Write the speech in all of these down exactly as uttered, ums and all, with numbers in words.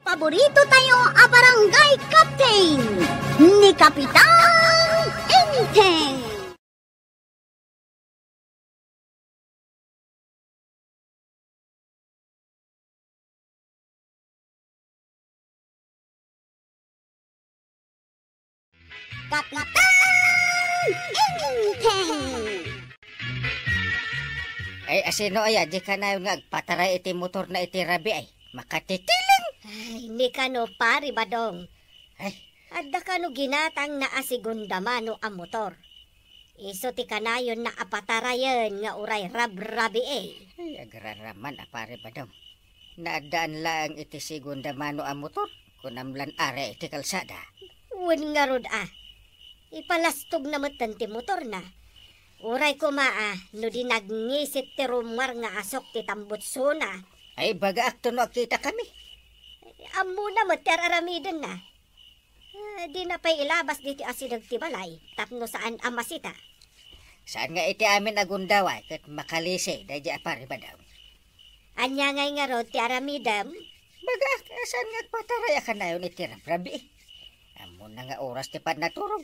Paborito tayo a barangay captain, ni Kapitan Enteng. Kapitan Enteng! Ay, asino aya, di kanayon nga agpataray iti motor na iti rabii ay? Makatitiling! Ay, ni kano, Pari Badong. Ay. Adda kano ginatang na a segunda mano a motor. Isu ti kanayon na a patarayen nga uray rabrabii. Ay, agraraman a Pari Badong. Naaddaan laeng iti segunda mano a motor, kunam lan ari iti kalsada. Wen ngarud a. Ipalastog na metten ti motorna. Uray koma a, no di nagngisit ti rummuar nga asok ti tambutsona. Ay, bagaak to no agkitakami. Ammona met ti ar-aramidenna. Ah, dina pay ilabas ditoy asideg ti balay tapno saan a masita. Saan nga iti amin a gundaway ket makalisi daydi a Pari Badong. Ania ngay ngarud ti aramidem? Bagaak, saan nga agpataray a kanayon iti rabrabii? Ammona nga oras ti pannaturog.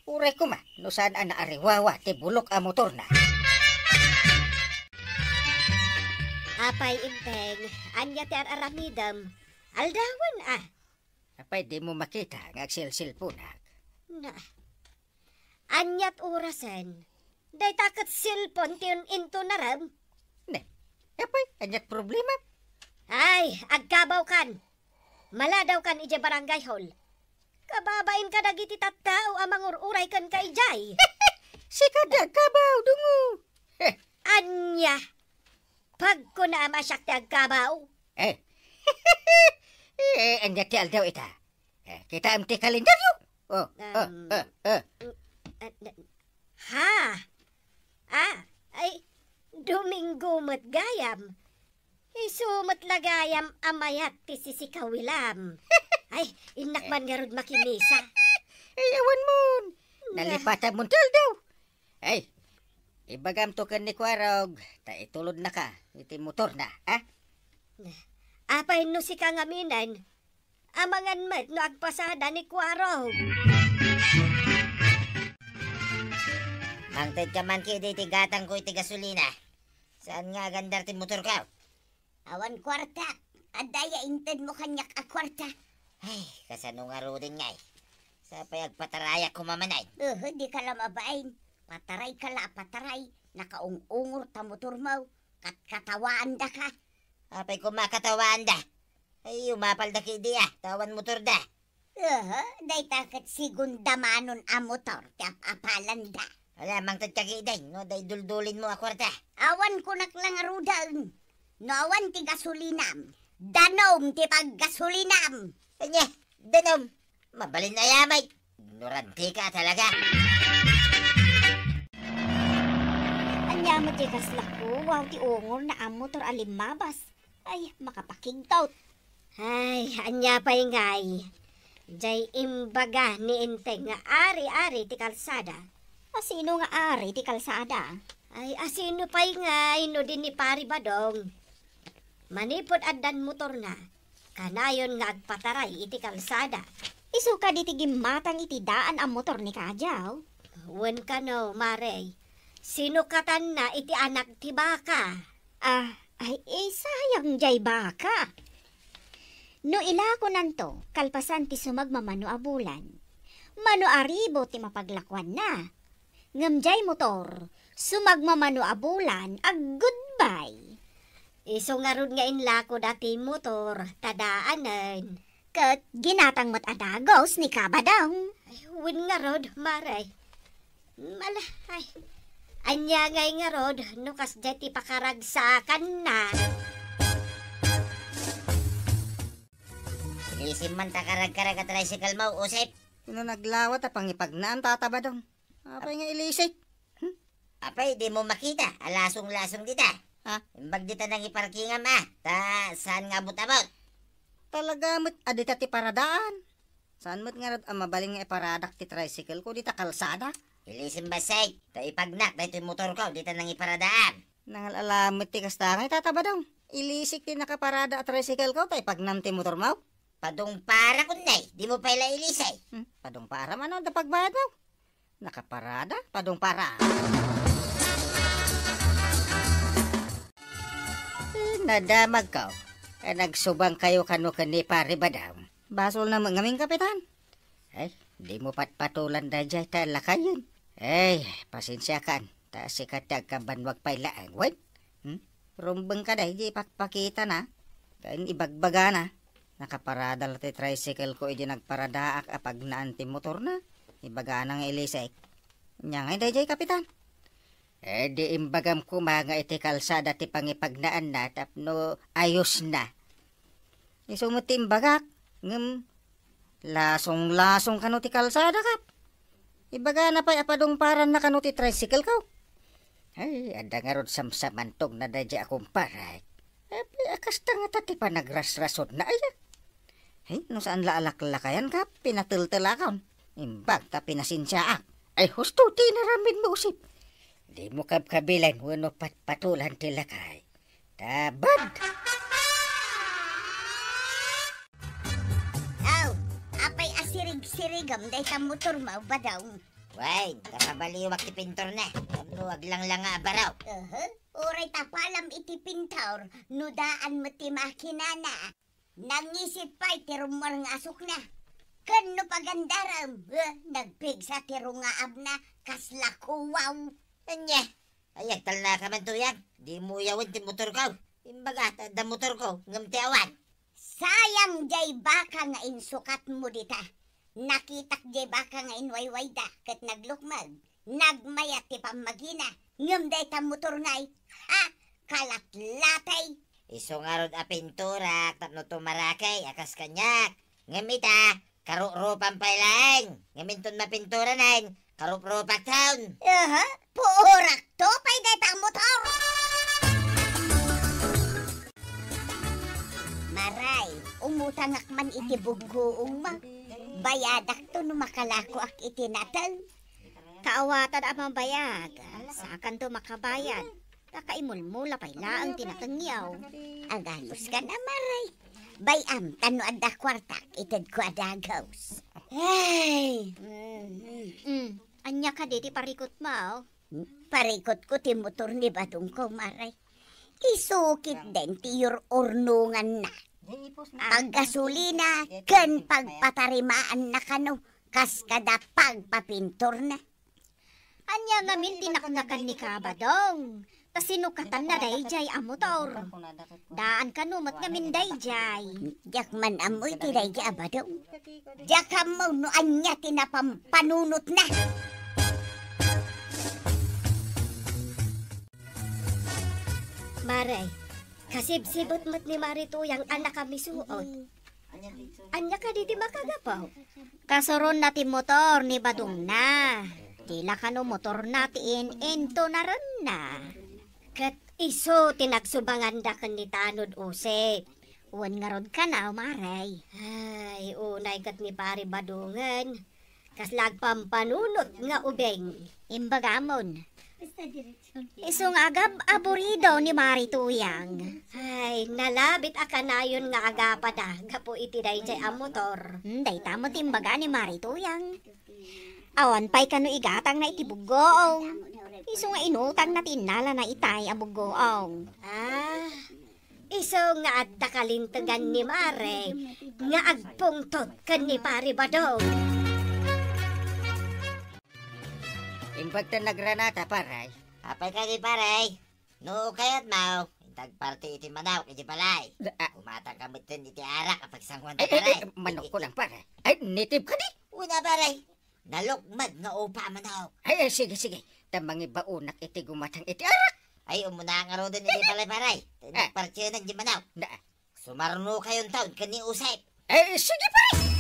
Uray koma, no saan a naariwawa ti bulok a motorna. Apay, Enteng, ania ti ar-aramidem? Aldawen a. Apay, dimo makita nga agselselponak? Na, aniat orasen? Dayta ket cellphone ti intunarem? Ne, apay, aniat problema? Ay, agkabawkan. Maladawkan idiay barangay hall. Kababain kadagiti tattao a mangur-uray kenka idiay. Sika ti agkabaw, dungo. Heh. Ania? Pagkunaam a siak ti agkabaw? Eh. Eh, ania ti aldaw ita? Eh, kitaem ti kalendaryo. Oh, oh, Um, oh, oh. Mm, ah, na-, ha? Ah, ay, Domingo met gayam. Isu met la gayam a mayat ti sisikawilam. Ay, innak man ngarud makimisa. Ay, awan mon. Nah. Nalipatan mon ti aldaw. Ay, ibagam to ken ni Kuarog, ta itulodnaka iti motorna, ha? Nah. Apay no sika ngamin, amangan met no agpasada ni Kuarog. Mangted ka man kadi iti gatangko iti gasolina. Saan nga agandar ti motorko? Awan kuarta. Adda aya intedmo kaniak a kuarta? Ay, kasano ngaruden ngay? Sapay agpatarayak koma manen. Uhu, dika la mabain. Patarayka la a pataray. Nakaung-ungor ta motormo. Katkatawaandaka. Apay koma katawaanda? Ay, umapalda kadi a, ta awan motorda. Aha, dayta ket segunda manon a motor ti ap-apalanda. Ala, mangted ka kadi, no, dayta duldulinmo a kuarta. Awan kunak la ngaruden. No awan ti gasolinam, danom ti paggasolinam. Ania, danom? Mabalin a yamay. Ignorantika talaga. Ania met ti kaslako, wow, ti ungorna a motor a limmabas. Ay, makapakigtot. Ay, ania pay ngay? Jay imbaga ni Enteng nga ari-ari ti kalsada. Asino nga ari ti kalsada? Ay, asino pay ngay no di ni Pari Badong? Manipud addan motorna, kanayon nga agpataray iti kalsada. Isu kadi ti gimmatang iti daan a motor ni Kadiaw? Wen kano, Mare, sinukatanna iti anak ti baka. Ah, ay, eh, sayang jay baka. No ilakonanto, kalpasan ti sumagmamano a bulan, mano a ribo ti mapaglakuanna. Ngem jay motor, sumagmamano a bulan, aggoodbye. Isu ngarud nga inlakoda ti motor, ta daanen. Ket ginatang met a dagus ni Kabadong. Ay, wen ngarud, Mare. Mala, ay. Ania ngay ngarud, no kasdiay ti pakaragsakanna? Ilisim man ta karagkarag a tricycle mo, Usep. Sino naglawat a pangipagnaam, Tata Badong? Apay nga ilisik? Hmm? Apay, dimo makita a lasong-lasong dita? Ha? Imbag dita nangiparkingam, a. Ta saan nga abut-abut? Talaga met a dita ti paradaan. Saan met ngarud a mabalin nga iparadak ti tricycle ko dita kalsada? Ilisim bassit, ta ipagnak daytoy motor ko dita nangiparadaan. Nangal-ala met ti kasta ngay, Tata Badong. Ilisik ti nakaparada a tricycle ko, ta ipagnaam ti motor mo? Padong para kun nay, dimo pay la ilisay. Hmm, padong para man, no, da pagbayad mo. Nakaparada, padong para. Eh, nadamag ka. Eh, nagsubang kayo kano ken ni Pare Badong. Basol na ngamin, Kapitan. Ay, dimo patpatulan daydiay ta lakayen. Ay, pasensiakan. Ta sika ti agkabanwag pay laeng, wen? Hmm? Rumbeng ka daydiay pakpakita na. Ken ibagbaga na. Nakaparada la ti tricycle ko idi nagparadaak a pagnaan ti motor na. Ibagana nga ilisek. Nya ngay daydiay, Kapitan? Eh, di imbagam koma nga iti kalsada ti pangipagnaanna tapno ayos na. Isu met ti imbagak, ngem lasong-lasong kano ti kalsada, Kap. Ibagana pay a padong paranna kano ti tricycle ko. Ay, adda ngarud samsamantogna daydiay a kumpare. Apay a kasta ngata ti panagrasrasodna, aya? Ay, no saan la a laklakayan, Kap, pinateltelakon. Imbag ta pinasensiaak. Ay, husto ti inaramidmo, Usip. Dimo kabkabilan wenno patpatulan ti lakay. Ta bad! Aw, apay a sirig-sirigem dayta motormo, Badong? Wen, ta pabaliwak ti pintorna. Tapno aglanglanga a baro. Aha, uray ta palam iti pintor, no daan met ti makinana. Nangisit pay ti rummuar nga asukna. Ken no pagandarem, eh, nagpigsa ti rungaabna, kasla kuwaw. Ania, ay agtalnaka man, Tuyang. Dimo uyawen ti motorko. Imbaga, ta adda motorko, ngem ti awan. Sayang diay baka nga insukatmo dita. Nakitak diay baka nga inwaywayda ket naglukmeg. Nagmayat ti pammagina, ngem dayta motor ngay, ha? Kalatlatay. Isu ngarud a pinturak tapno tumarakay a kas kaniak. Ngem ita, karurupan pay laeng. Ngem inton mapinturanen, karupropakton. Aha, puorakto pay dayta a motor. Maray, umutangak man iti buggoongmo. Bayadakto no makalakoak iti nateng. Kaawatan a mabayag, sakanto makabayad. Ta kaimulmula pay laeng ti natengyo. Aganuska na, Maray. Bay-am, ta no adda kuartak, itedko a dagus. Ay! Mm, mm. Ania kadi ti parikutmo? Parikutko ti motor ni Badongko, Maray. Isu ketdin ti ur-urnonganna. Paggasolina ken pagpatarimaanna kano kas kada pagpapintorna. Ania ngamin ti naknakan ni Kabadong? Ta sinukatanna daydiay a motor. Daan kano met ngamin daydiay. Diak man ammo iti daydiay a Badong. Diak ammo no ania ti napampanunotna. Maray, kasibsibet met ni Mari Tuyang a nakamisuot. Ania kadi ti makagapu? Kasuronna ti motor ni Badongna. Dila kano motorna ti in-intonarenna. Ket isu ti nagsubanganda ken ni Tanod Usep. Wen ngarud kano, Maray. Ay, unay ket ni Pari Badongen. Kasla agpampanunot nga ubing. Imbagamon. Isu nga agab-aburido ni Mari Tuyang. Ay, nalabit a kanayon nga agapada gapu iti daydiay a motor. Hmm, dayta met ti imbaga ni Mari Tuyang. Awan pay kano igatangna iti buggoong. Isu nga inutangna ti innalana itay a buggoong. Ah, isu nga adda kalintegan ni Mare nga agpungtot ken ni Pare Badong. Imbag ta nagranata, pare. Apay kadi, pare? No kayatmo, inta agparti iti manok iti balay. Da-, ah. Umatang ka metten iti arak a pagsanguan ta, pare. Ay, ay, ay, manok ko lang, pare. Ay, native kadi? Una, pare. Nalukmeg nga upa a manok. Ay, ay, sige, sige. Ta mangibaonak iti gumatang iti arak. Ay, umuna ngaruden iti balay, pare. Ta innak partienna iti manok. Da-, Sumarno kayon taon ken ni Usep. Eh, sige, pare!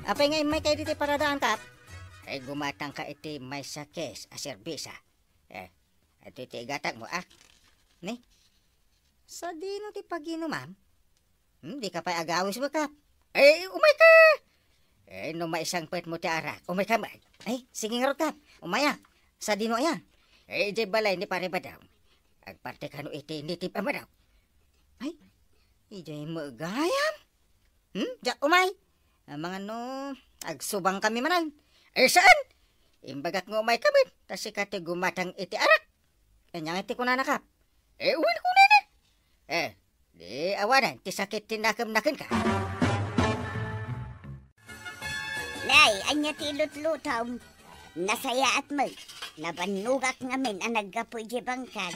Apay nga immay kayo diti paradaan, Kap? Ay, gumatang ka iti maysa case a serbesa. Eh, ito iti igatag mo, ah. Ni? Sadino ti paginumam? Hmm, di ka pay agawis, Kap? Eh, umay ka! Eh, no maisangpet mo ti arak, umay ka man. Ay, sige ngarud, Kap. Umaya. Sadino aya? Eh, idiay balay ni Pare Badong. Agparte kano iti native a manok. Ay, Idiay met gayam? Hmm? Diak umay. Amangan no agsubangkami manen. Eh, saan? Imbagak nga umayka met, ta sika ti gumatang iti arak. Ania ngay ti kunana, Kap? Eh, wen kunana. Eh, di awanen ti sakit ti nakemna kenka. Nay, ania ti ilutlutom? Nasayaat met. Nabannogak ngamin a naggapu idiay bangkag.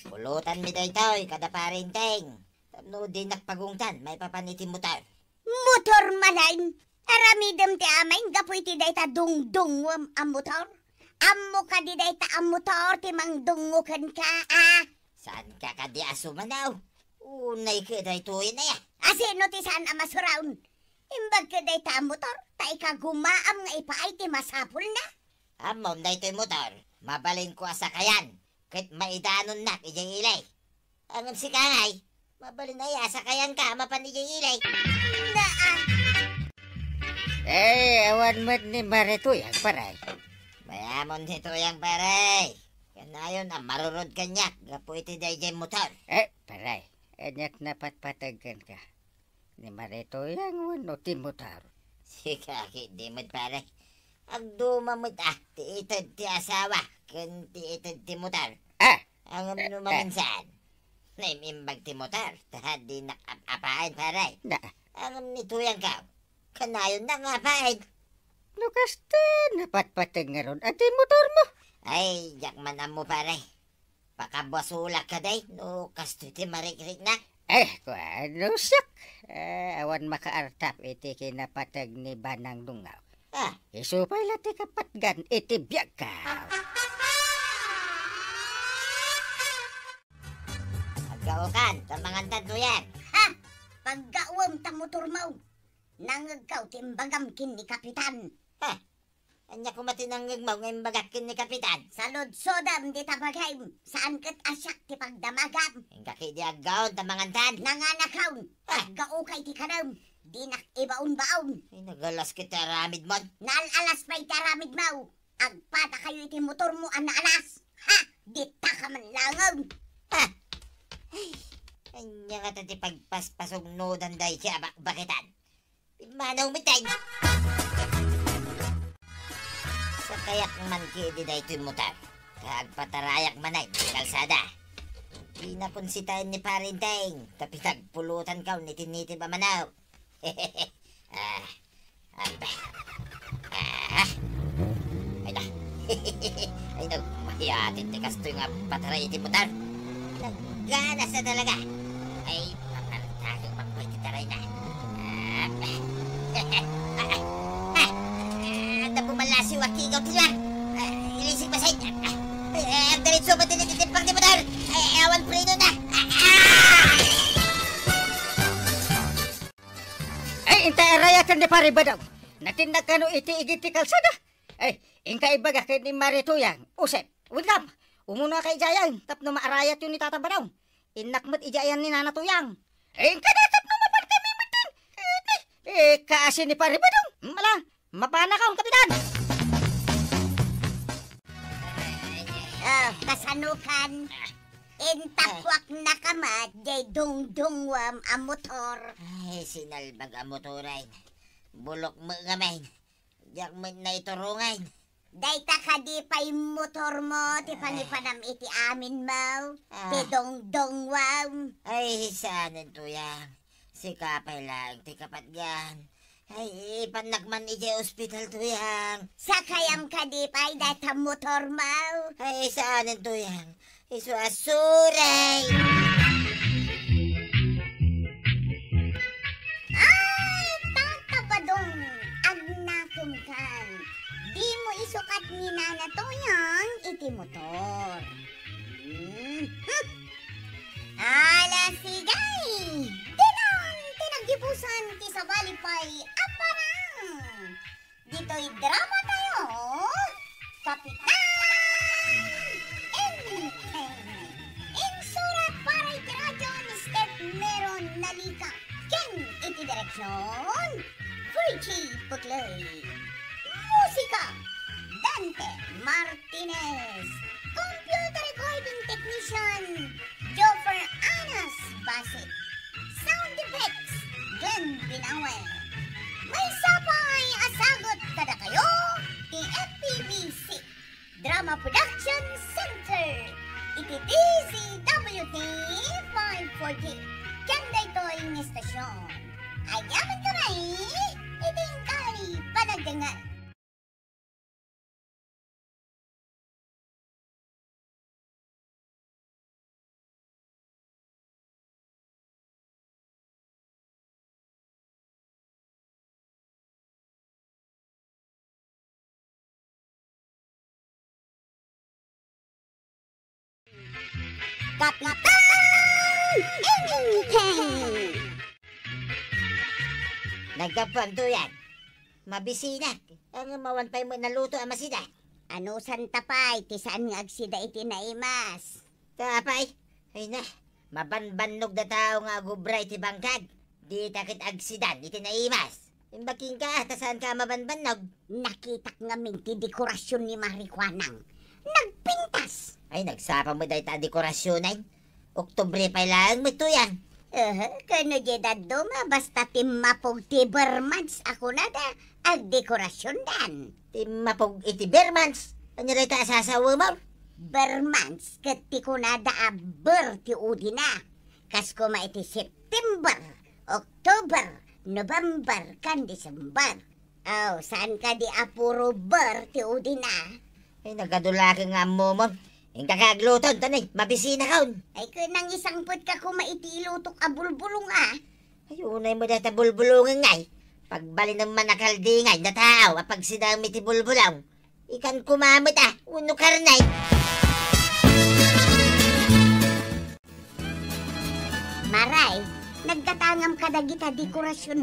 Pulotanmi daytoy kada Pare Enteng. Tapno dinak pagungtan maipapan iti motor. Motor manen? Aramidem ti amin gapu iti dayta dungdunguem a motor? Ammok kadi dayta a motor ti mangdungngo kenka, a? Saanka kadi a sumanaw? Unay ket daytoyen aya. A sino ti saan a masuron? Imbag ket dayta a motor, ta ikagumaam nga ipaay ti masapulna. Ammom daytoy motor, mabalinko a sakayan, ket maidanonnak idiay ili. Ngem sika ngay, mabalin aya a sakayanka a mapan idiay ili. Naa. Eh, awan met ni Mare Tuyang, pare. Mayamon ni Tuyang, pare. Kanayon a marurod kaniak gapu iti daydiay motor. Eh, pare, ania't napatpateg kenka? Ni Mare Tuyang wenno ti motor? Sika ketdi met, pare. Agduma met, ah, ti ited ti asawa ken ti ited ti motor. Ah! Ngem no maminsan, naim-imbag ti motor, ta dinak ap-apaen, pare. Na. Ngem ni Tuyangko, kanayonna nga apaen. No kasta, napatpateg ngarud a ti motormo. Ay, diak man ammo, pare. Pakabasolak kadi no kastoy ti marikrikna. Eh, kuan, no siak. Eh, awan makaartap iti kinapateg ni Banang Dungngaw. Ah. Isu pay la ti kapatgan iti biagko. Aggaokan, ta mangantan, Tuyang. Ha? Paggaoem ta motormo. Nangngegko ti imbagam ken ni Kapitan. Ha? Ania koma ti nangngegmo nga imbagak ken ni Kapitan? Saludsodem dita bagim, saan ket a siak ti pagdamagam. Inka ketdi aggaon ta mangantan. Nanganakon, ah, aggaoka iti kanem, dinak ibaonbaon. Ay, nagalas ket ti aramidmon. Naal-alas pay ti aramidmo. Agpatakayo iti motormo a naalas. Ha! Ditaka man langen. Ha! Ay, ania ngata ti pagpaspasugnodan daydi a bakbakitan? Pimmanaw met, ay! Sakayak man ketdi daytoy motor, ta agpatarayak manen ti kalsada. Dinakon sitaen ni Pare Enteng, ta pinagpulotanko iti nitib a manok. Ah, ay, ba. Ah. Ay, na. Ay, na. Mahiyatin ti kastoy nga pataray iti motor. Nagganas na talaga. Ay, papartago pa ko iti taray na. Ah, ah, ah, ah, ah, nabumalasiw a kigaw ti luar. Ah, ilisig pa sa inyo. Ah, eh, ang diretso pa din iti timpang ti motor. Ay, awan preno na. Ah, ah! Ay, inta arayatan ni Pare Badong. Natinnak kano iti igid ti kalsada? Ay, inka ibaga ken ni Mare Tuyang, Usep, wen Kap, umunaka idiayen tapno maarayatyo ni Tata Badong. Innak met idiayen ni Nana Tuyang. Ay, inka da tapno mapan kami metten. Eh, eh, kaasi ni Pare Badong. Mala, mapanakon, Kapitan. Ah, kasano kan? Intapuaknaka met diay dungdunguem a motor. Ay, sinalbag a motoren. Bulok met ngamin. Diak met naiturongen. Dayta kadi pay motormo ti pangipanam iti aminmo, ah, ti dungdunguem. Ay, saanen, Tuyang. Sika pay laeng ti kapatgan. Ay, ipannak man idiay ospital, Tuyang. Sakayam kadi pay dayta motormo. Ay, saanen, Tuyang. Isu a suray. Ay, Tata Badong, agnakem kan. Dimo isukat ni Nana Tuyang iti motor. Hmm. Ala, sige. Dinan ti naggipusan ti sabali pay a parang. Ditoy drama tayo, Kapitan Enteng. Insurat para iti radyo ni Steph Meron Nalica. Ken iti direksyon, Virgie Puclay. Musika, Dante Martinez. Computer recording technician, Joffer Anas Basit. Pinawen. Maysa pay a sagut kadakayo ti F P B C Drama Production Center iti D Z W T five forty ken daytoy nga estasion. Agyamankami iti inkari panagdengngeg. Kapitan Engkeng! Naggapuam, Tuyang. Mabisinak. Ngem awan pay met naluto a masida. Anusanta pay ti saan nga agsida iti naimas? Ta apay, ay na, mabanbannog da tao nga agubra iti bangkag. Dita ket agsidan iti naimas. Imbag kenka, ta saanka a mabanbannog? Nakitak ngamin ti dekorasyon ni Mari Juanang. Nagpintas! Ay, nagsapa met dayta a dekorasyonay. Oktubre pay laeng met, Tuyang. Aha, ken no diay dadduma, basta timmapog ti Ber months a kunada, agdekorasyondan. Timmapog iti Ber months? Ania dayta a sasawem? Ber months ket ti kunada a ber ti udina. Kas koma iti September, October, November, ken December. Aw, saan kadi a puro ber ti udina? Ay, nagadu la ket nga ammomon. Inka ka agluton, ta nay, mabisinakon. Ay, ket nangisangpetka koma iti ilutok a bulbulong, a. Ay, unay met dayta bulbulongen ngay. Pagbalinem man a kaldingay nga tao a pagsidaem iti bulbulong. Ikan koma met, a, wenno karne. Maray, naggatangam kadagita dekorasyon.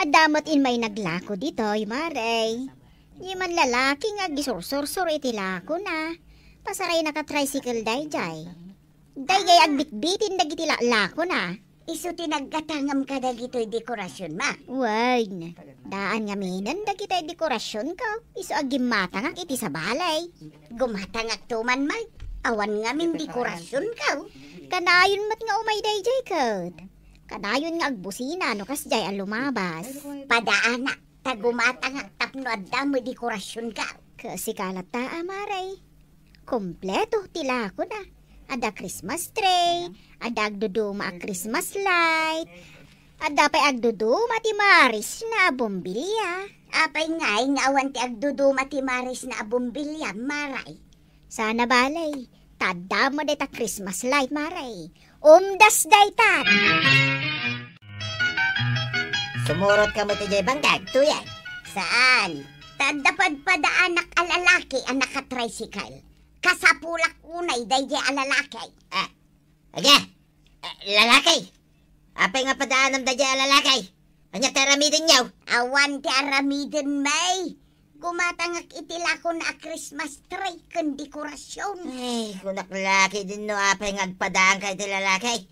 Adda met immay naglako ditoy, Maray. Diay man lalaki nga agisursursor iti lakona. Pasaray naka-tricycle daydiay. Daydiay agbitbitin dagiti la-, lakona. Isu ti naggatangam kadagitoy dekorasyon, ma. Wen, daan ngaminen dagitoy dekorasyonko. Isu a gimmatangak iti sabali. Gumatangakto man, ma. Awan ngamin dekorasyonko. Kanayon met nga umay daydiay ket. Kanayon nga agbusina no kasdiay a lumabas. Padaanak. Ta gumatangak tapno adda met dekorasyonko. Ket sika latta, a, Maray. Kompleto ti lakona. Adda Christmas tree, adda agduduma a Christmas light, adda pay agduduma ti marisna a bombilya. Apay ngay nga awan ti agduduma ti marisna a bombilya, Maray? Saan a bale, ta adda met dayta Christmas light, Maray. Umdas dayta. Sumurotka met idiay bangkag, Tuyang? Saan. Ta adda padpadaanak a lalaki a naka-tricycle. Kasapulak unay daydiay a lalaki. Ah, aga, ah, lalaki. Apay nga padaanam daydiay a lalaki? Ania ti aramidenyo? Awan ti aramiden, may. Gumatangak iti lakona a Christmas tree ken dekorasyon. Ay, kunak la ketdin no apay nga agpadaanka iti lalaki.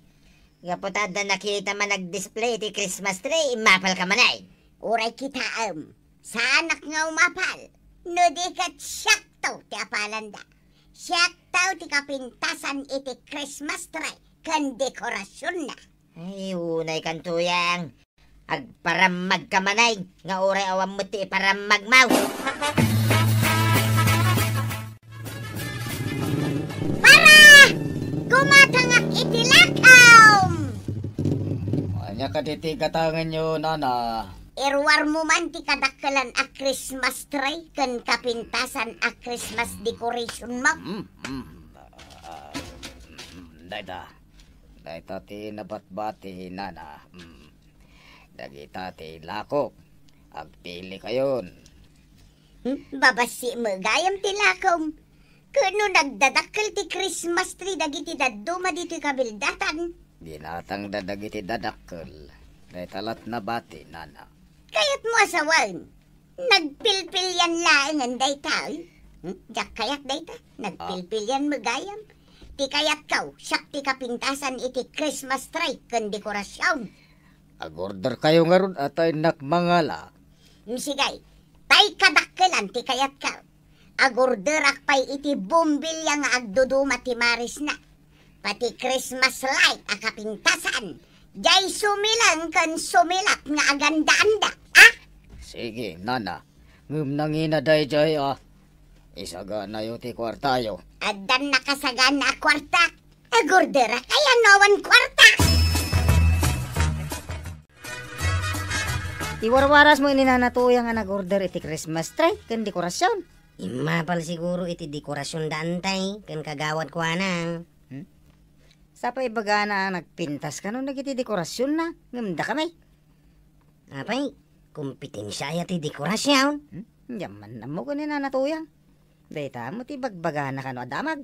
Gapu ta adda nakitam a nag-display iti Christmas tree, immapalka manen. Uray kitaem, saanak nga umapal. No di ket siakto ti apalanda. Siakto ti kapintasan iti Christmas tree ken dekorasyonna. Ay, unaykan, Tuyang. Agparammagka manen, nga uray awan met ti iparammagmo. Para! Gumatangak iti lakom! Ania kadi ti gatangenyo, nana? Iruarmo man ti kadakkelan a Christmas tree ken kapintasan a Christmas decorationmo. Mm, mm. Ah, mm, dayta. Dayta ti nabatbati, nana. Mm. Dagita ti lakok. Agpilikayon. Hmm? Babassi met gayam ti lakom. Ket no nagdadakkel ti Christmas tree dagiti dadduma ditoy kabildatan. Ginatangda dagiti dadakkel. Dayta lat nabati, nana. Kayatmo a sawen. Nagpilpilian laengen dayta, oy. Hmm? Diak kayat dayta. Nagpilpilian met gayam. Ti kayatko, siak ti kapintasan iti Christmas tree ken dekorasion. Agorderkayo ngarud a ta innak mangala. Hmm, sige. Tay kadakkelan ti kayatko. Agorderak pay iti bombilya nga agduduma ti marisna. Pati Christmas light a kapintasan Jay sumilang ken sumilak nga agandaanda, a? Sige, nana. Ngem nangina dayjay, a. Isaganayo ti kuartayo. Addan nakasagana a kuarta. Agordera kaya no awan kuarta. Iwarwaras mo ni Nana Tuyang a nag-order iti Christmas tree ken dekorasion. Immapal siguro iti dekorasion da Antay ken kagawad kuana. Hmm? Sapa ibagana a nagpintas kano dagiti dekorasionna, ngem dakami. Apay, kompetensia aya ti dekorasion? Hmm? Diak man ammo ken ni Nana Tuyang. Dayta mo ti bagbagana kano a damag.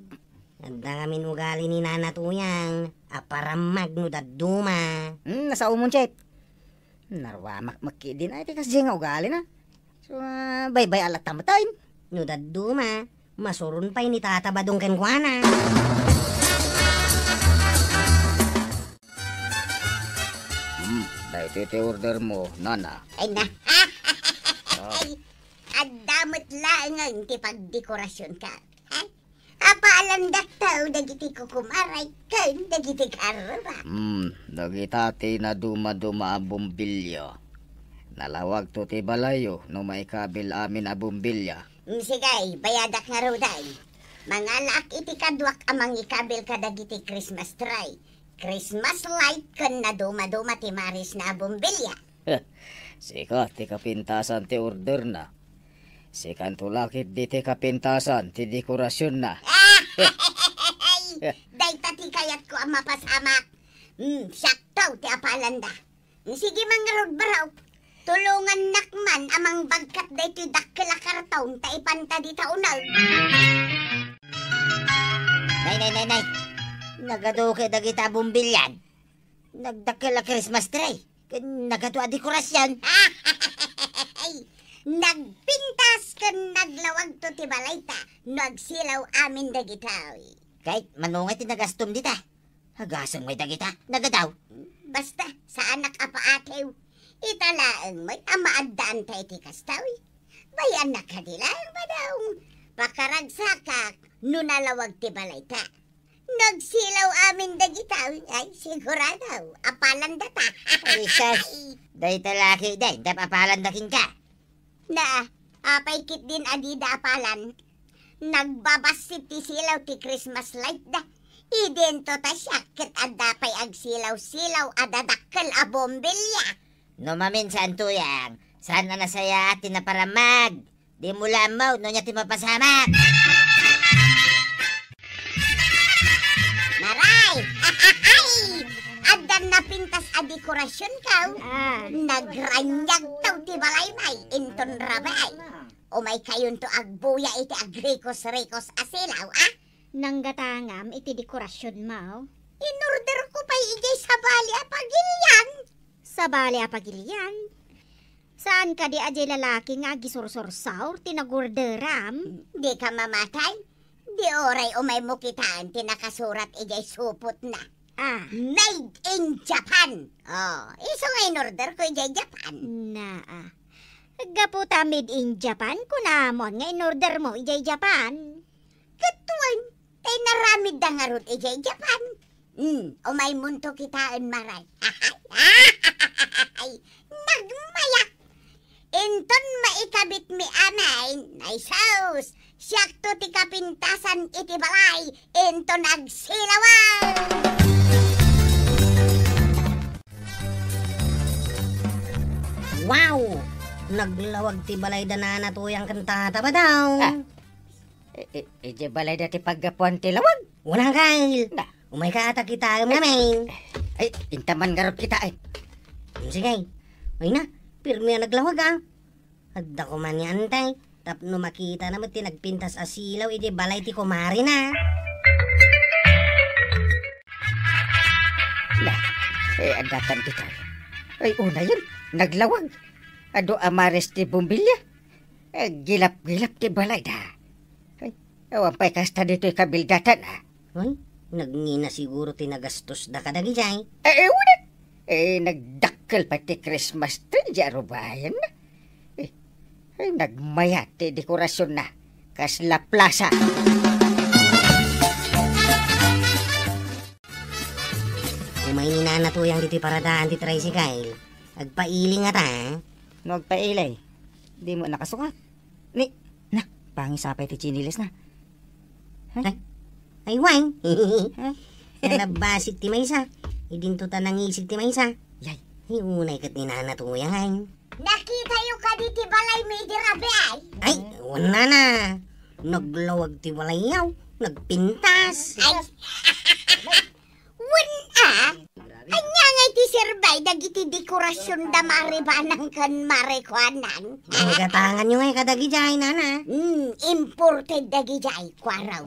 Adda ngamin ugali ni Nana Tuyang a parammag no dadduma. Hmm, nasaomon, Chef. Naruamak met ketdin ay ti kasdiay nga ugalina. So, ah, baybay-an latta met. No dadduma, masuron pay ni Tata Badong kenkuana. Hmm, daytoy ti order mo, nana. Ay na. Ah. Ay, adda met laengen ti pagdekorasionka. Ha? Apaalandak tao dagiti kukumaray ken dagiti karrura. Hmm, dagita ti nadumaduma a bombilya. Nalawagto ti balayyo no maikabil amin a bombilya. Hmm, sige, bayadak ngaruden. Mangalaak iti kaduak a mangikabil kadagiti Christmas tree, Christmas light, ken nadumaduma ti marisna a bombilya. Sika ti kapintasan ti orderna. Sikanto la ketdi ti kapintasan ti dekorasionna. Dayta ti kayatko a mapasamak. Hmm, siakto ti apalanda. Sige, mangrud, barok. Tulongannak man a mangbagkat daytoy dakkel a karton ta ipanta dita uneg. Nay, nay, nay, nay. Nagadu ket dagita a bombilyan. Nagdakkel a Christmas tree ken nagadu a dekorasion. Nagpintas ken naglawagto ti balayta no agsilaw amin dagitoy. Ket mano ngay ti nagastom dita? Agasem ngay dagita, nagadu. Basta, saanak a paatiw. Ita laeng met a maaddaan ta iti kastoy. Bayan na kadi laeng, Badong. Pakaragsakak no nalawag ti balayta. Nagsilaw amin dagita, ay, sigurado, apalanda ta. Ay, sus. Dayta la ketdi, dayta apalanda kenka. Na, apay ketdin a dida apalan? Nagbabassit ti silaw ti Christmas light da. Idinto ta siak ket adda pay agsilaw-silaw a dadakkel a bombilya. No maminsan, Tuyang, saan a nasayaat ti naparammag. Dimo la ammo no ania ti mapasamak. Maray! Addan napintas a dekorasionkaw. Ah. Nagraniagtaw ti balaymi inton rabii. Umaykayonto agbuya iti agrikos-rikos a silaw, a? Nanggatangam iti dekorasionmo. Inorderko pay idiay sabali a pagilian. Sabali a pagilian? Saan kadi a diay lalaki nga agisursursaur ti nagorderam? Dika mamatay? Di uray umaymo kitaen ti nakasurat idiay supotna. Ah. Made in Japan. Oh, isu nga inorderko idiay Japan. Naa. Gapu ta made in Japan, kunamon nga inordermo idiay Japan. Ket wen, ta inaramidda ngarud idiay Japan. Hmm, umaymonto kitaen, Maray. Nagmayak! Inton maikabitmi amin, ay sus, siakto ti kapintasan iti balay, inton agsilawan! Wow! Naglawag ti balay da Nana Tuyang ken Tata Badong. Ah, I-, i-, idiay balayda ti paggapuan ti lawag. Wen, Angkel. Na. Umayka ta kitaem ngamin. Ay, inta man ngarud kitaen. Sige. Ay na, pirmi a naglawag, a. Adda koma ni Antay tapno makitana met ti nagpintas a silaw iti balay ti kumarina. Na, eh, adda kan kitaen. Ay, unayen, naglawag. Adu a maris ti bombilya. Aggilap-gilap ti balayda. Ay, awan pay kasta ditoy kabildatan, a. Ay, nagngina siguro ti nagastos da kadagijay. Eh, eh, wen. Eh, nagdakkel pay ti Christmas tree diay arubayan. Eh, ay, nagmayat ti dekorasionna. Kasla plasa. Umay ni Nana Tuyang ditoy paradaan ti tricycle. Agpaili ngata, a? No agpaili, dimo nakasukat. Ni, na, pangisapay ti tsiniles na. Ay, ay, wen. Ha? Nalabbasik ti maysa. Idinto ta nangisig ti maysa. Yay. Ay, unay ket ni Nana Tuyang, ay. Nakitayo kadi ti balaymi idi rabii, ay? Ay, wen, Nana. Naglawag ti balayyo. Nagpintas. Ay. Wen, a? Ania ngay ti sirbay dagiti dekorasionda, Mari Banang ken Mari Kuanang? Ay, gatanganyo ngay kadagidiay, Nana. Hmm, imported dagidiay, kuaraw.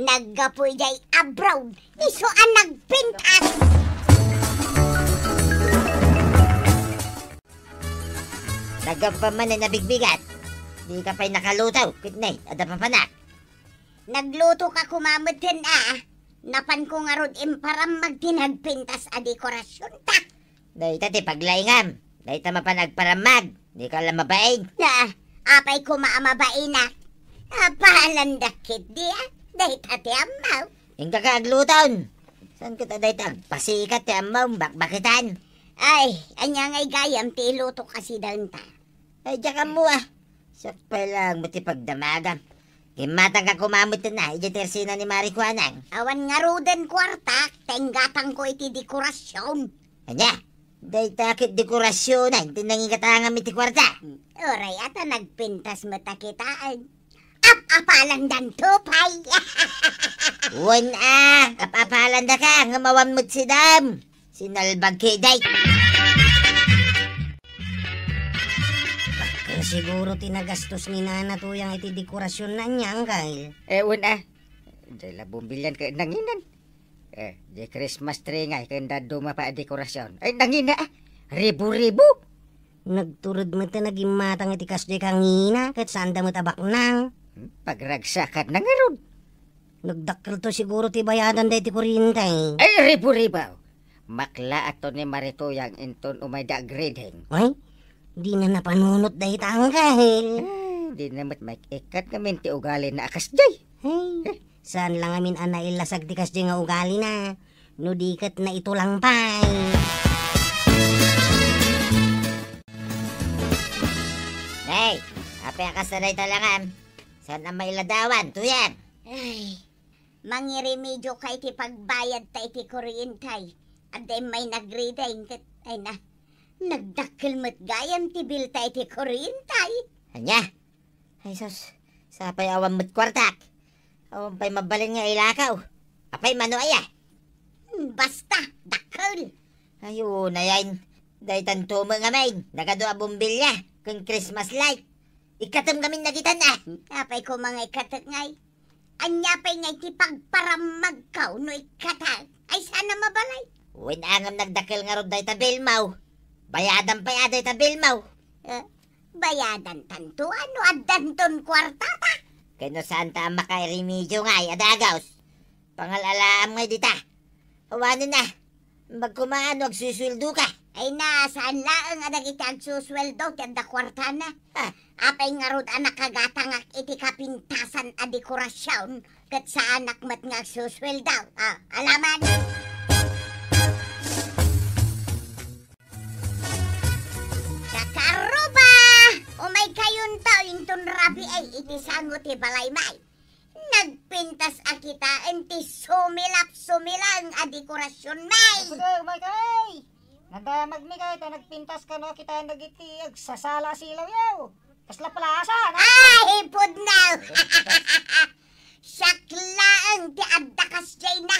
Naggapu idiay abroad, isu a nagpintas. Naggapu manen a bigbigat. Dika pay nakaluto, ket nay, adda papanak. Naglutoka koma metten, a. Napanko ngarud imparammag ti nagpintas a dekorasionta. Dayta ti paglaingam. Dayta mapan agparammag. Dika la mabain. Na, apay koma a mabainak? Apalandak ketdi, a. Dayta ti ammo. Inka ka agluton. Saan ket a dayta agpasikat ti ammo, bakbakitan? Ay, ania ngay gayam ti iluto kasi danta? Ay, diak ammo, a. Siak pay laeng met ti pagdamagam. Gimmatangka koma metten a, idiay tersina ni Mari Kuanang. Awan ngaruden kuartak, ta inggatangko iti dekorasion. Ania? Dayta ket dekorasionan ti nangigatangam iti kuarta. Uray a ta nagpintas met a kitaen. Ap-apalandanto pay. Wen a, ap-apalandaka, ngem awan met sidam. Sinalbag ketdi. Dakkel siguro ti nagastos ni Nana Tuyang iti dekorasionna, ania ngay? Eh, wen a. Diay la bumbilian ket nanginan. Eh, diay Christmas tree ngay ken dadduma pay a dekorasion. Ay, nangina, a. Ribu-ribu. Nagtured met a nagimmatang iti kasdiay kangina, ket saanda met a baknang. Hmm, pagragsakan na ngarud. Nagdakkelto siguro ti bayadan daytoy kuryente. Ay, ribu-ribu. Maklaatto ni Mari Tuyang inton umayda agreading. Ay, dina napanunot dayta, angkel. Ay, dina met maik-ikkat ngamin ti ugalina a kasdiay. Ay, saan la ngamin a nailasag ti kasdiay nga ugalina. No di ket naitulang pay. Nay, apay a kasta dayta langam? Saan a mailadawan, Tuyang? Ay, mangiremedioka iti pagbayadta iti kuryente. Adda immay nagreading ket, ay na, nagdakkel met gayam ti bilta iti kuryente. Ania? Ay sus, sapay awan met kuartak. Awan pay mabalin nga ilakaw. Apay mano aya? Hmm, basta, dakkel. Ay, unay, ay. Daytanto met ngamin, nagadu a bombilya, ken Christmas light. Ikkatem ngamin dagitan, a. Apay koma nga ikkatek ngay? Ania pay ngay ti pagparammagko no ikkatek? Ay, saan a mabalay? Wen a ngem nagdakkel ngarud dayta bilmo. Bayadan pay a dayta bilmo. Eh, bayadantanto a no addanton kuartata. Ken no saanta a makairemedio ngay a dagus. Pangal-alaam ngay dita. Awanen a. Bagko maan no agsusueldoka. Ay na, saan laeng a dagiti agsusueldo ti adda kuartana. Ah. Apay ngarud a nakagatangak iti kapintasan a dekorasion ket saanak met nga agsusueldo. Ah, alaman. Kakaruba! Umaykayonto inton rabii iti sango ti balaymi. Nagpintas a kitaen ti sumilap-sumilang a dekorasionmi. Sige, umaykay! Nadamagmi kay ta nagpintas kano a kitaen dagiti agsasala a silawyo. Kasla plaza, no? Ay, pudno! Siak laeng ti adda kasdiayna.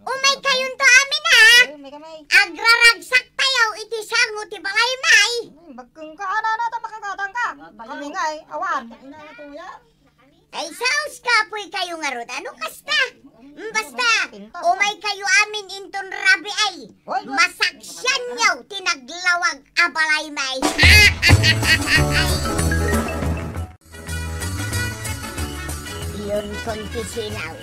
Umaykayonto amin, a. Ay, umaykami. Agraragsaktayo iti sango ti balaymi. Hmm, bagkeng ka, ano, ano, ta makagatang ka. Balaymi nga, eh. Awan. Ay, saos kapoy kayo ngarud. Ano kasta? Hmm, basta, umaykayo amin inton rabii. Masaksianyo ti naglawag a balaymi. Iyonkon ti silaw,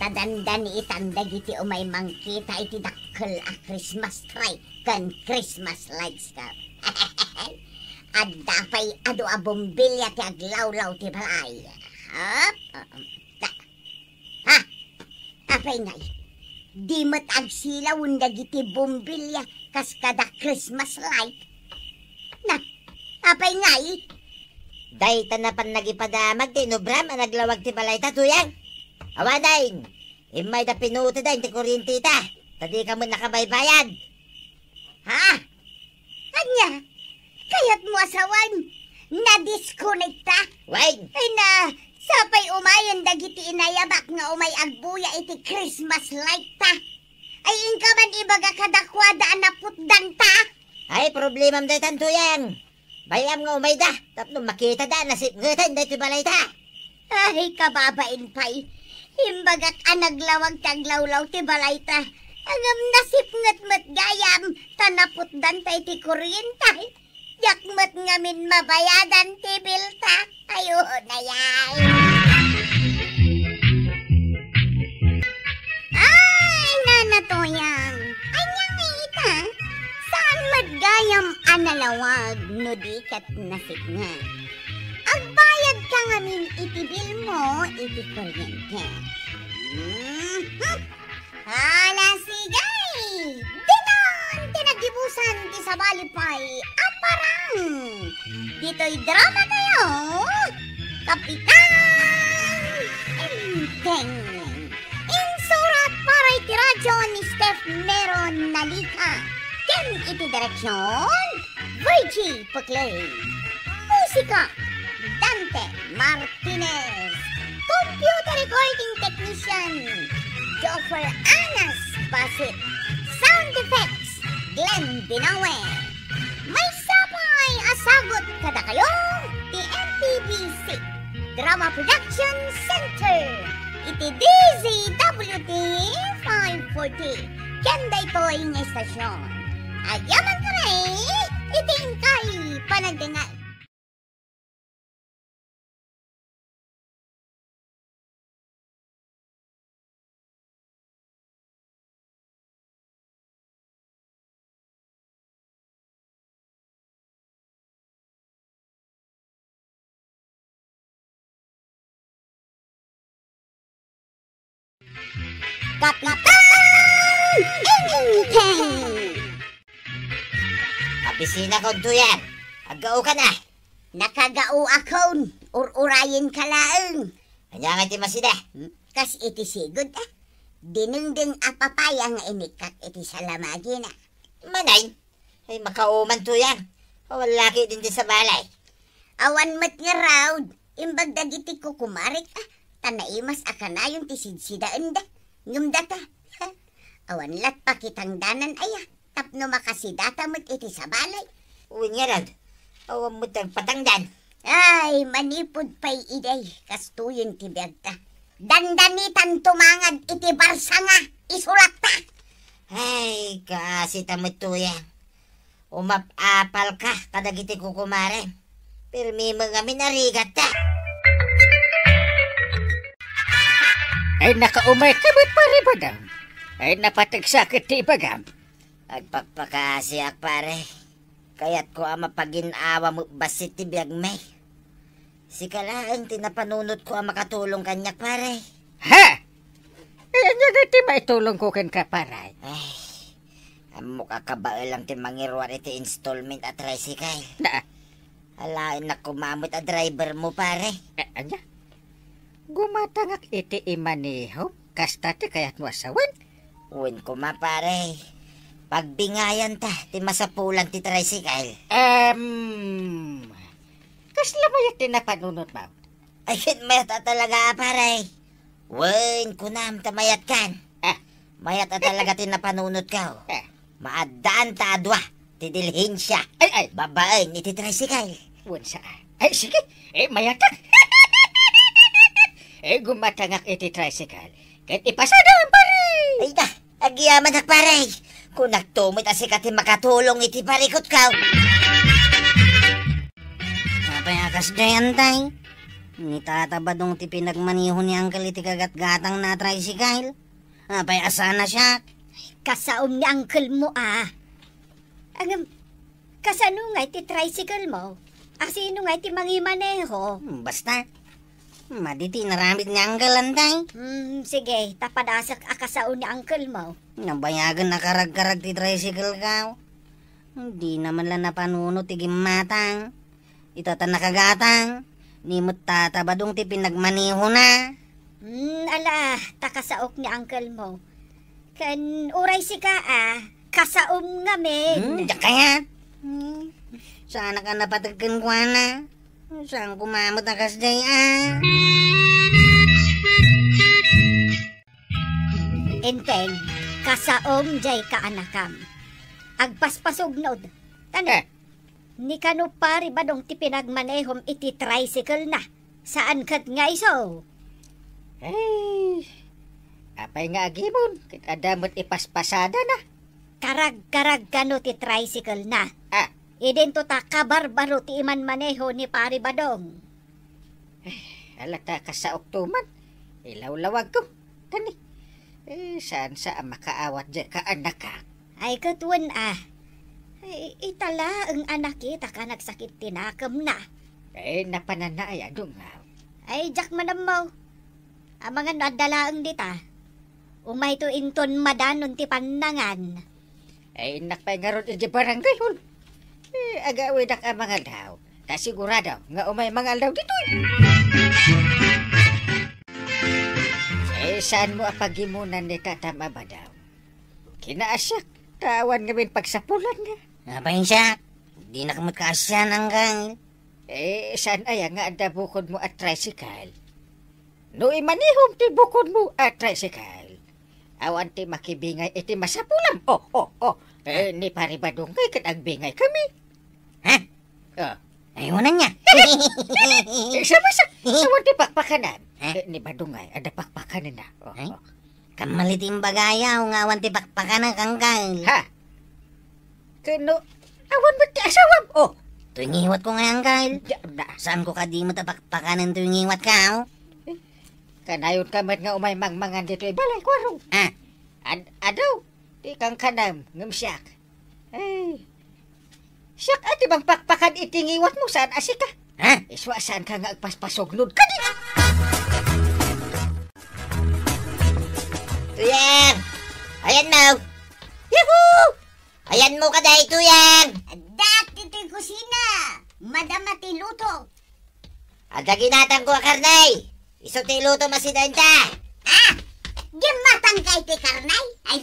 ta dandani itan dagiti umay mangkita iti dakkel a Christmas tree ken Christmas lights ka. Adda pay adu a bombilya ti aglawlaw ti balay. Hop, um, ta-, ha? Apay ngay? Di met agsilawen dagiti bombilya kas kada Christmas light. Na, apay ngay? Dayta napan nagipadamag ti inubram a naglawag ti balayta, Tuyang. Awanen, immayda pinuteden ti kuryenteta, ta dika met nakabaybayad. Ha? Ania? Kayatmo a sawen? Nadiskonekta? Wen. Ay na, sapay umayen dagiti inayabak nga umay agbuya iti Christmas light ta. Ay, inka man ibaga kadakuada a naputdanta? Ay, problemam daytan, Tuyang. Bay-am nga umayda, tapno makitada a nasipngeten daytoy balayta. Ay, kababain pay. Imbagak a naglawag ti aglawlaw ti balayta. Ngem nasipnget met gayam, ta naputdanta iti kuryente. Diak met ngamin mabayadan ti bilta. Ay, unay. Ay, Nana Tuyang, ania nga ita? Saan met gayam a nalawag no di ket nasipnget? Agbayadka ngamin iti bilmo iti kuryente. Mhm. Ala, sige! Ditan ti nagibusan ti sabali pay a parang! Ditoy drama tayo, Kapitan Enteng. Insurat para iti radyo ni Steph Meron Nalika. Ken iti direksyon, Virgie Puclay. Musika, Dante Martinez. Computer recording technician, Joffer Anas Basit. Sound effects, Glenn Binawe. Maysa pay a sagut kadakayo ti M P B C Drama Production Center iti D Z W T five forty. Ken daytoy nga istasyon, agyamankami iti inkay panagdengngeg. Kapitan Enteng! Abisina kon, Tuyang. Aggaokan a. Nakagaoakon, ur-urayenka laeng. Ania ngay ti masida? Hmm? Kas iti sigud, a. Dinengdeng a papaya nga inikkak iti salamagina. Manay? Ay, makauman, Tuyang. Awan laki din ti sabali. Awan met ngarud, imbag dagiti kukumarek, a, ta naimas a kanayon ti sidsidaenda. Ngem data, ha? Awan lat pakitangdanan aya, tapno makasidata met iti sabali. Wen ngarud, awan met agpatangdan. Ay, manipud pay idi, kastoyen ti biagta. Dandanitan tumangad iti barsa nga isulatta. Ay, kaasi ta met, Tuyang. Umap-apalka kadagiti kukumarem. Pirmi met ngamin a rigatta. Ay, nakaumayka met, Pare Badam. Ay, napategsakit ti ibagam. Agpakpakaasiak, pare. Kayatko a mapagin-awa met bassit ti biagmi. Sika laeng ti napanunotko a makatulong kaniak, pare. Ha? Ay, ania daytoy maitulongko kenka, pare? Ay, ammok a kabaelam ti mangiruar iti installment a tricycle. Na? Alaennak koma met a driver mo, pare. Eh, ania? Gumatangak iti imanehom? Kasta ti kayatmo a sawen? Wen koma, pare. Pagbingayanta ti masapulan ti tricycle. Em, kasla mayat ti napanunotmo? Ay, ket mayat a talaga, a, pare. Wen, kunam ta mayatkan. Ah. Mayat a talaga ti napanunotko. Ah. Maaddaanta a dua ti dilhensia. Ay, ay. Babaen iti tricycle. Wen sa. Ay, sige. Eh, mayatak. Eh, gumatangak iti tricycle. Ket ipasadam, pare. Ay, da. Agyamanak, pare. Kunakto met a sika ti makatulong iti parikutko. Apay a kasdiay, Enteng? Ni Tata Badong ti pinagmaneho ni Uncle iti kagatgatangna a tricycle. Apay a saan a siak? Kasaom ni uncle mo, a. Ngem, kasano ngay ti tricycle mo? A, sino ngay ti mangimaneho? Hmm, basta. Madi ti inaramid ni Uncle, Anday. Hmm, sige, ta padasek a kasao ni uncle mo. Nabayagen a karagkarag ti tricycle ko. Dina man la napanunot ti gimmatang. Ita ta nakagatang, ni met Tata Badong ti pinagmanehona. Hmm, ala, ta kasaok ni uncle mo. Ken uray sika a, kasaom ngamin. Hmm, diak kayat. Hmm, saanak a napateg kenkuana. Saan ko mamet a kasdiay a? Enteng, kasaom jay kaanakam. Agpaspasugnod. Tani, Eh. Ni kano Pari Badong ti pinagmanehom iti tricycle na? Saan ket nga isu? Ay, apay nga agimon? Ket adda met ipaspasada na. Karag-karag kano ti tricycle na? Ah. Idinto ta kabarbaro ti imanmaneho ni Pari Badong. Ala ta kasaok to man. Ilawlawag ko. Tani. Eh, saan sa a makaawat diay kaanakak? Ay, ket wen a. Ay, ita laeng a nakita ka nagsakit ti nakemna. Eh, napananna ay adungaw. Ay, diak madammaw. Amangan no adda laeng dita. Umayto inton madanon ti pannangan. Ay, innak pay ngarud iti barangay hall. Eh, agawidak a mangaldaw. Ta sigurado nga umay mangaldaw ditoy. Eh, saan mo a pagimunan ni Tata Mabadaw? Kinaasiak, ta awan ngamin pagsapulan nga. Apay siak, dinak met kaasian, Uncle. Eh, saan aya nga adda bukod mo a tricycle? No imanihom ti bukod mo a tricycle, awan ti makibingay iti masapulam. Oh, oh, oh. Eh, ni Pari Badong kay ket agbingay kami. Ha? Oh. Ay, wala niya. Eh, sa masa, awan ti pakpakanan. Ha? Eh, ni Badong ay, adda pakpakanan na. Oh, Ay? oh. Kamali ti imbagayo nga awan ti pakpakanak, Uncle. Ha? Ken no, awan met ti asawam. Oh. Toy ngiwat ko nga, Uncle. Diak na. Saan ko kadi met a pakpakanen toy ngiwat ka, oh? Eh, kanayon ka met nga umay mangmangan ditoy balay, Kuarong. Ah. Ad-, adu, ti kankanam, ngem siak. Ay. Siak a ti mangpakpakan iti ngiwat mo, saan a sika? Ha? Isu a saan ka nga agpaspasugnod kadi? Tuyang! Ayan mo! Yahoo! Ayan mo ka dahil, Tuyang! Dati ti kusina! Madama ti luto! Adda ginatang ko a karnay! Isu ti luto masidain ta! Ah! Ginmatang ka iti karnay? Ay,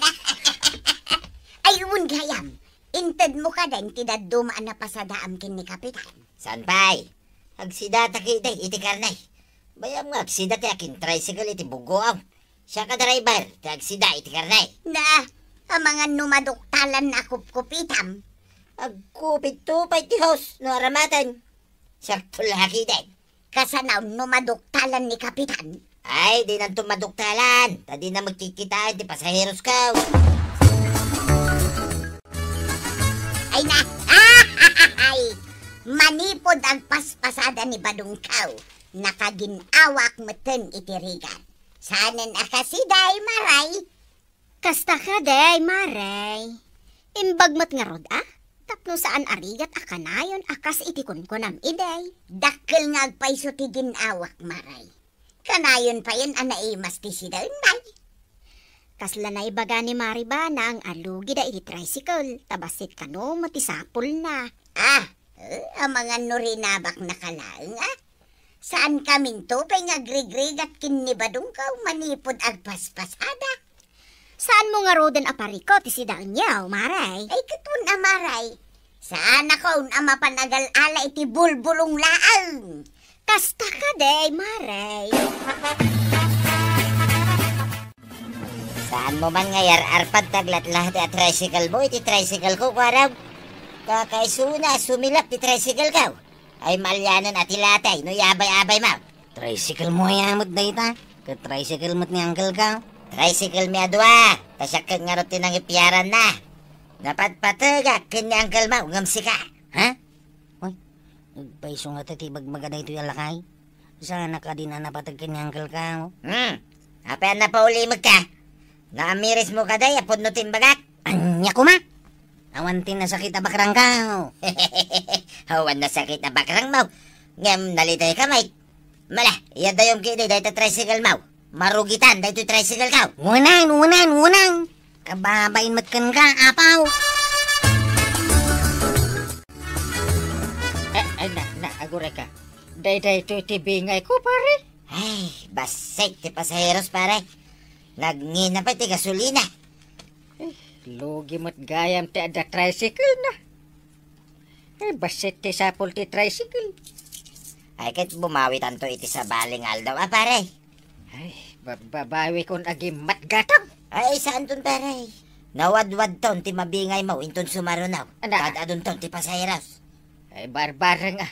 ay, wen gayam, inted mo ka den ti dadduma a napasadaam ken ni Kapitan. Saan pay? Agsidata kadi iti karnay. Bayam nga agsida ti akin tricycle iti bugoam. Siak a driver ti agsida iti karnay. Na, amangan no maduktalan na kupkupitam. Agkupit to pay ti host no aramaten. Siak to laki den. Kasano no maduktalan ni Kapitan? Ay, dinanto maduktalan. Ta dina magkikitaan ti pasaheros ko. Ay na! Ay! Manipud agpaspasada ni Badong ko, nakagin-awak metten iti rigat. Saanen a kasiday, Maray? Kasta kadi, Maray. Imbag met ngarud a, tapno saan a rigat a kanayon a kas iti kunkunam idi. Dakkel nga agpayso ti gin-awak, Maray. Kanayon payen a naimas ti sidaen, Nay. Kasla naibaga ni Mari Banang a lugida iti tricycle, ta bassit kano met ti sapulna. Ah, eh, amangan no rinabakna ka laeng, ah. Saan kaminto pay nga agrigrigat ken ni Badong ko manipud agpaspasada? Saan mo ngaruden a pariko ti sidaenyo, Maray? Ay, ket wen a, Maray. Saanakon a mapan agal-ala iti bulbulong laeng. Kasta kadi, Maray. Saan mo man nga yar-arpad ti aglatlati a tricycle mo iti tricycle ko, Kuarong? Kakaisuna a sumilap ti tricycle ko. Ay, malianen a ti latay no yabay-abay mo. Tricycle mo aya met dayta? Ket tricycle met ni uncle ko. Tricycle mi a dua, ta siak ket ngarud ti nangipiaranna. Napatpategak ken ni uncle mo ngem sika. Ha? Uy, agpayso ngata ti ibagbaga daytoy a lakay. Saanak kadi a napateg ken ni uncle ko. Hmm. Apay a napaulimekka? Naamiris mo kadi a pudno ti imbagak? Ania koma? Awan ti nasakit a bakrang ko. Awan nasakit a bakrang mo. Ngem nalitay ka, Mike. Mala, iyadayom ketdi dayta tricycle mo. Marugitan daytoy tricycle ko. Unan, unan, unan. Kababain met kenka, apo. Eh, ay, na, na, aguray ka. Daytoy ti bingay ko, pare. Ay, bassit ti pasaheros, pare. Nagngina pay ti gasolina. Eh, lugi met gayam ti adda tricycle na. Eh, bassit ti sapul ti tricycle. Ay, ket bumawitanto iti sabali nga aldaw, a, pare. Ay, ba-, babawikon a gimmatgatang. Ay, saanton, pare. Nawadwadton ti mabingaymo inton sumaruno. Ana. Kad-adunton ti pasaheros. Ay, barbareng, a.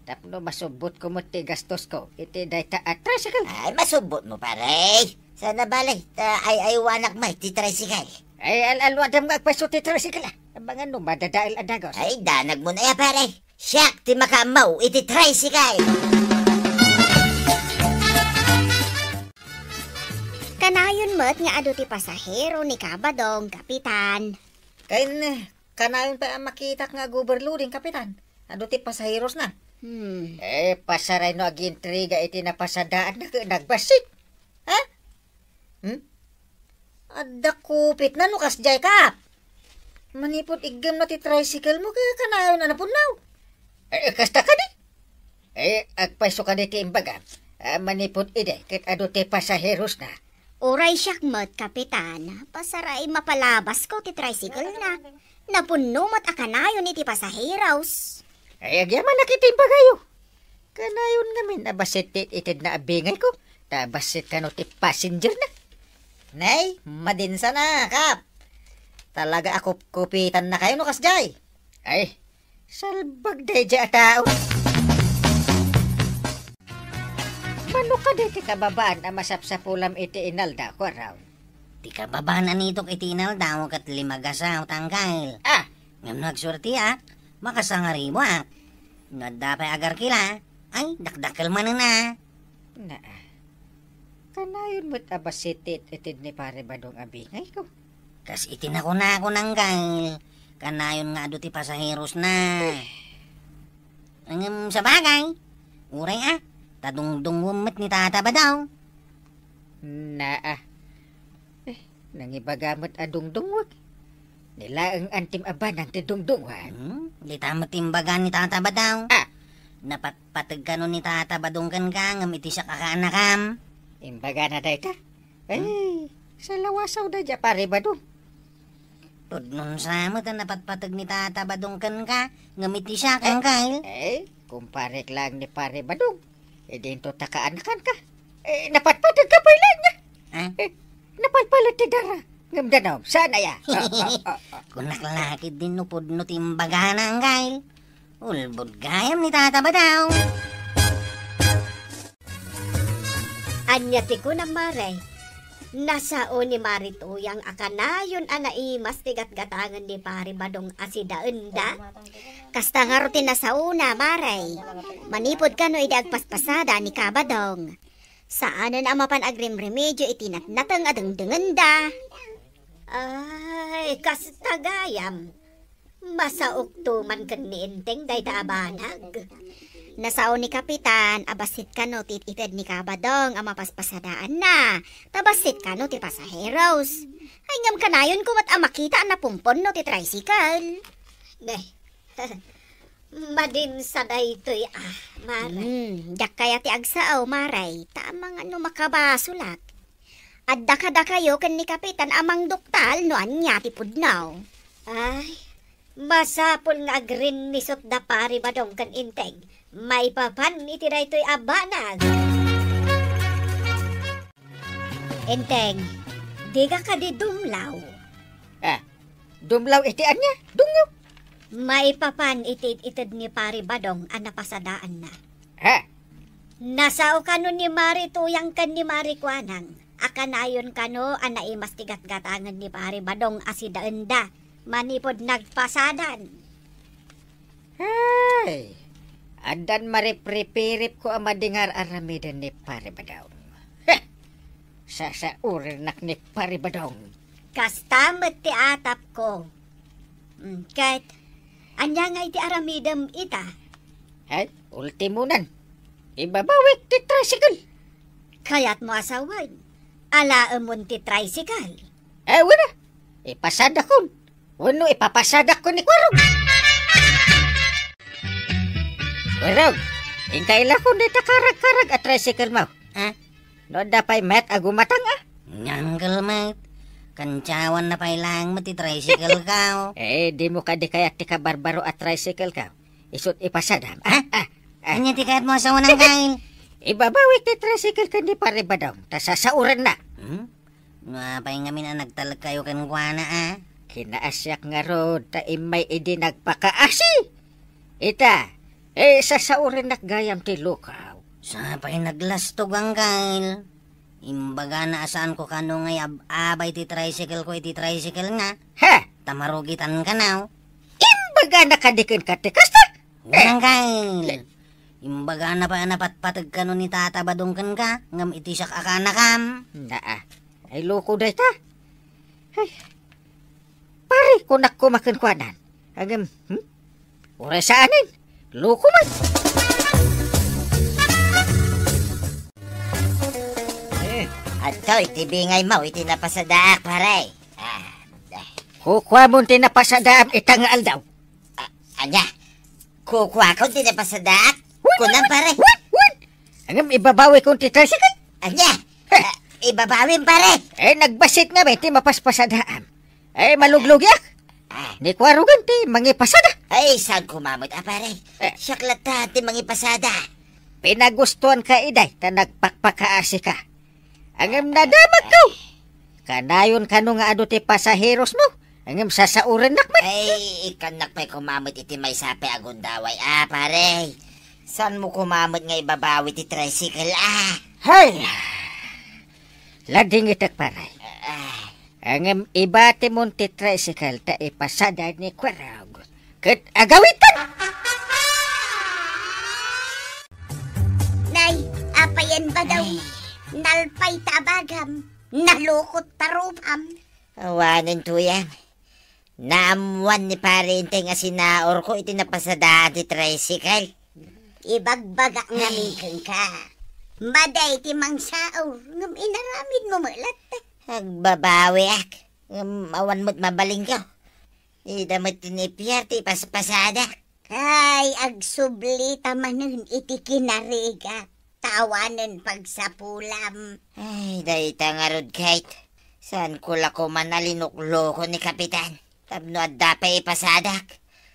Tapno masubbotko met ti gastosko iti dayta a tricycle. Ay, masubbotmo, pare. Saan a bale, ta ay-aywanak met ti tricycle. Ay, al-alwadam nga agpayso ti tricycle, a. Abangan no madadael a dagos. Ay, danagmo na ya, pare. Siak ti makaammo iti tricycle. Kanayon met nga adu ti pasahero ni Kabadong, Kapitan. Ken, kanayon pay a makitak nga ag-overloading, Kapitan. Adu ti pasaherosna. Hmm. Eh, pasaray no agintriga iti napasadaanna ket nagbassit. Ha? Hmm? Adda kupitna no kasdiay, Kap. Manipud iggemna ti tricycle mo, kaya kanayon a napunnaw. Eh, kasta kadi? Eh, agpayso kadi ti imbagam. Ah, manipud idi, ket adu ti pasaherosna. Uray siak met, Kapitan. Pasaray mapalabasko ti tricycle na. Napunno met a kanayon iti pasaheros. Ay, agyamanak iti imbagayo. Kanayon ngamin a bassit ti itedna a bingayko, ta bassit kano ti passenger na. Nay, madinsa na, Kap. Talaga a kupkupitan na kayo no kasdiay. Ay, salbag daydiay a tao. Mano kadi ti kababaan a masapsapulam iti inaldaw, Kuaraw? Ti kababaan a nitok iti inaldaw ket limagasaw, Tangkal. Ah! Ngem no agsuertiak, makasangariboak. No adda pay agarkila, ay, dakdakkel manen a. Naa. Kanayon met a bassit ti it-ited ni Pare Badong a bingayko. Kas iti nakunako, Tangkal, kanayon nga adu ti pasaheros na. Ngem sabagay, uray a, ta dungdungwem met ni Tata Badong. Naa. Eh, nangibaga met a dungdungwek. Ni laeng antim a banag ti dungdungwan. Hmm, dita met imbaga ni Tata Badong. Ah! Napatpateg kano ni Tata Badong kenka, ngem iti siak a kaanakam. Imbagana dayta? Hmm? Ay, salawasaw daydiay a Pare Badong. Pudnon sa met a napatpateg ni Tata Badong kenka, ngem iti siak, eh, Tangkal. Eh, kumparek laeng ni Pare Badong. Idinto ta kaanakanka. Eh, napatpateg ka pay laeng, a. Ah? Eh, napalpalet ti dara. Ngem danum, saan aya? Ah, ah, ah, ah. Kunak la ketdin no pudno ti imbagana, Tangkal. Ulbod gayam ni Tata Badong. Ania ti kunam, Mare? Nasao ni Mare Tuyang a kanayon a naimas ti gatgatangen ni Pare Badong a sidaenda? Kasta ngarud ti nasaona, Mare. Manipud kano idi agpaspasada ni Kabadong. Saanen a mapan agrimremedyo iti natnateng a dengdengenda. Ay, kasta gayam. Masaokto man ken ni Enteng dayta a banag. Nasao ni Kapitan a bassit kano ti it-ited ni Kabadong a mapaspasadaanna, ta bassit kano ti pasaheros. Ay, ngem kanayonko met a makita a napumpon no ti tricycle. Ne. Madinsa daytoy, a, Mare. Hmm, diak kaya ti agsao, Mare, ta amangan no makabasolak. Adda kadakayo ken ni Kapitan a mangduktal no ania ti pudno. Ay, masapul nga agrinnisot da Pari Badong ken Enteng maipapan iti daytoy a banag. Enteng, diga kadi dumlaw? Ah, dumlaw iti ania? Dungyo. Maipapan iti it-ited ni Pari Badong a napasadaanna. Ha? Nasao kano ni Mari Tuyang ken ni Mari Kuanang a kanayon kano a naimas ti gatgatangen ni Pari Badong a sidaenda manipud nagpasadan. Ay, addan maripripiripko a madi nga ar-aramiden ni Pari Badong. Heh! Sasaurnak ni Pari Badong. Kasta met ti atapko. Mm, ket, ania nga iti aramidem ita? Ay, ultimonan. Ibabawik ti tricycle. Kayatmo a sawen, alaemon ti tricycle? Eh, wen a. Ipasadakon. Wenno ipapasadakon ni Kuarog. Kuarog, inka ilakon dita karag-karag a tricycle mo. Ha? No adda pay met a gumatang, a? Ngangkel met. Kantiawan na pay laeng met ti tricycle ko. Eh, dimo kadi kayat ti kabarbaro a tricycle ko? Isut' ipasadam. Ah, ah, ah. Ania ti kayatmo a sawen, Angkel? Ibabawik ti tricycle ken ni Pare Badong, ta sasaorennak. Hmm? No apay ngamin a nagtalekkayo kenkuana, a? Kinaasiak ngarud, ta immay idi nagpakaasi. Ita, eh, sasaorennak gayam ti lukaw. Sapay naglastog, Angkel. Imbagana a saanko kano nga iab-abay ti tricycle ko iti tricycle nga. Ha? Ta marugitan kano. Imbagana kadi kenka ti kasta? Wen, Angkel. Imbagana pay a napatpateg kano ni Tata Badong kenka, ngem iti siak a kanakam. Naa. Ay, loko dayta. Ay. Pare, kunak koma kenkuanan. Agem, hmm? Uray saanen. Loko man. Eh, adtoy ti bingaymo iti napasadaak, pare. Ah, eh. Kukuamon ti napasadaam ita nga aldaw. Ah, ania? Kukuakon ti napasadaak? Wen, Kunam, wen, pare. Wen, wen. Ngem ibabawikon ti tricycle. Ania? Eh. Ah, ibabawim, pare. Eh, nagbasit ngamin ti mapaspasadaam. Eh, maluglugiak. Ah. Ni Kuarugan ti mangipasada. Ay, saan kumamet, a, pare? Eh. Siak latta ti mangipasada. Pinagustuanka, iday, ta nagpakpakaasika. Ngem nadamagko. Kanayon kano nga adu ti pasaherosmo, ngem sasaorennak met. Ay, ikkannak pay kumamet iti maysa pay a gundaway, a, pare. Saanmo kumamet nga ibabawi ti tricycle, a? Hay! Ladingitek, pare. Ah. Ngem ibatimon ti tricycle ta ipasada ni Kuarog. Ket agawitan! Nay, apayen ba daw? Ay. Nalpay ta abagam. Nalukot ta rupam. Awanen, tuyang. Naammuan ni Pare Enteng a sinaorko iti napasadaan ti tricycle. Ibagbagak ngamin kenka. Madi ti mangsaor, ngem inaramidmo met latta. Agbabawiak, ngem awan met mabalinko. Ida met ti nipiar ti paspasadak. Ay, agsubli ta manen iti kinarigat, ta awanen pagsapulam. Ay, dayta ngarud, Kate. Saanko la koman a linukloko ni Kapitan tapno adda pay ipasadak.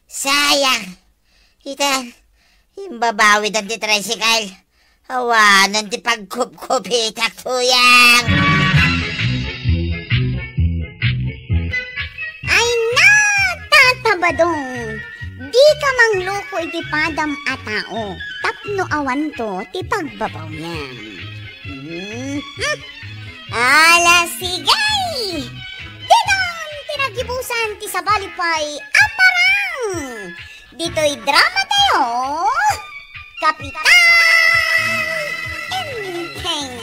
Sayang! Ita, imbabawidan ti tricycle. Awanen ti pagkupkupitak, tuyang. Ay na, Tata Badong, dika mangluko iti padam a tao tapno awanto ti pagbabawiam. Mhm. Ala, sige! Ditan ti nagibusan ti sabali pay a parang! Ditoy drama tayo, Kapitan Enteng.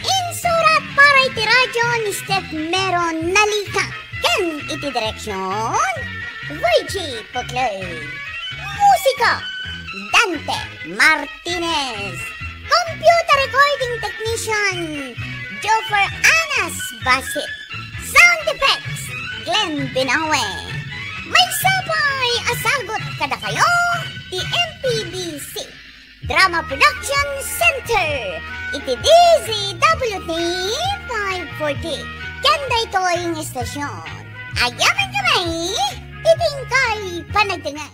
Insurat para iti radyo ni Steph Meron Nalika ken iti direksyon, Virgie Puclay. Musika, Dante Martinez. Computer recording technician, Joffer Anas Basit. Sound effects, Glenn Binawe. Maysa pay a sagut kadakayo ti M P B C Drama Production Center iti D Z W T five forty. Ken daytoy nga istasyon, agyamankami iti inkay panagdengngeg.